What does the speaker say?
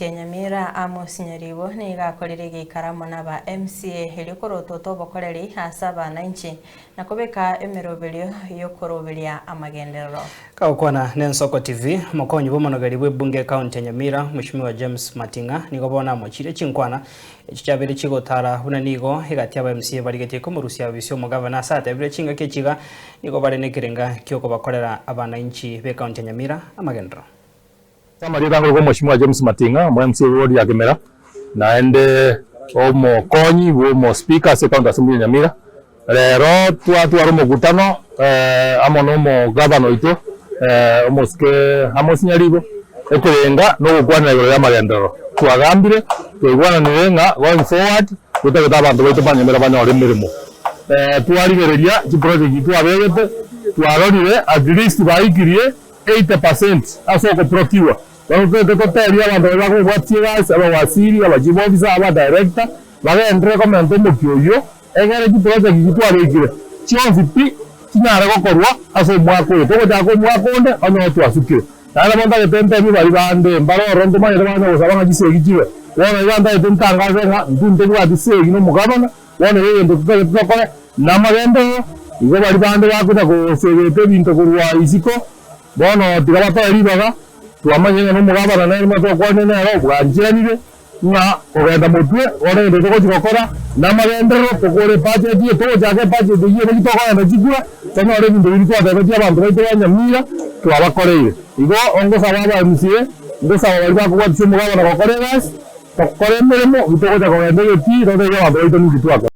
Nyamira Amos Nyaribo nigo akorire egeikaro amo naba MCA erio korotota obokoreri ase abanainchi na kobeka emeroberio yokoroberia amagenderero. Kagokwana n'Ensoko TV, omokonyi bw'omonogeri bw'ebunge ekaunti ya Nyamira, Mweshimiwa James Mating'a nigo bono amochirie chinkwana echi chiabeire chigotara buna nigo egati aba MCA barigetie komorusia obisi omogavana ase atebire chingaki echi iga nigo bare nekerenga kiokobakorera abanainchi b'ekaunti ya Nyamira amagenderero. Ase amarieta angorokwa Omweshimiwa James Mating'a, omo MCA bw'ewodi ya Kimera, naende omokonyi bw'omo speaker ase ecounty assembly ya Nyamira. Rero twatwara omokutano amo na omogavana oito omosike Amos Nyaribo, ekerenga na ogokwanera igoro y'amagenderero. Twagambire, twaigwananire ng'a going forward totagete abanto baito ba Nyamira banyore emeremo. Twarigereria chiproject twabegete, twarorire at least baikirie 80% ase okoprocure. Bono toete toteebie abanto baria bakobwatia egasi, abawaziri, aba chief officer, aba director, bagenderere komenta omokia oyio, egere chiproject echio twabekire chionsi pi chinyare gokorwa ase omwaka oyo. Togochaka omwaka onde onye twasukire. Naende nabo ntagete ntebie baria bande mbare ororo ntomanyete bakanya gosaba ng'a chisegi chibe. Bono iga ntagete ntangase ng'a intwe ntobwati segi na omogabana, Bono iga egento totagete tokore namagenderero, igo baria bande bakonya gosegeta ebinto korwa isiko, bono tiga batoe ribaga, twamanyire ng'a nomogabana nere buna twakwanire nere bwancheranire ng'a kogenda motwe, bono egento togochia gokora namagenderero tokore ebudget eye, togochaka ebudget eyio naki tokogenda chikura, tonyore ebinto biria twatebetie abanto baito ba Nyamira twabakoreire. Igo ngosaba aba MCA, ngosaba baria bakobwatisia omogabana gokora egasi, Tokore emeremo, bitogocha kogenda egetii, totebie abanto baito ninki twakora.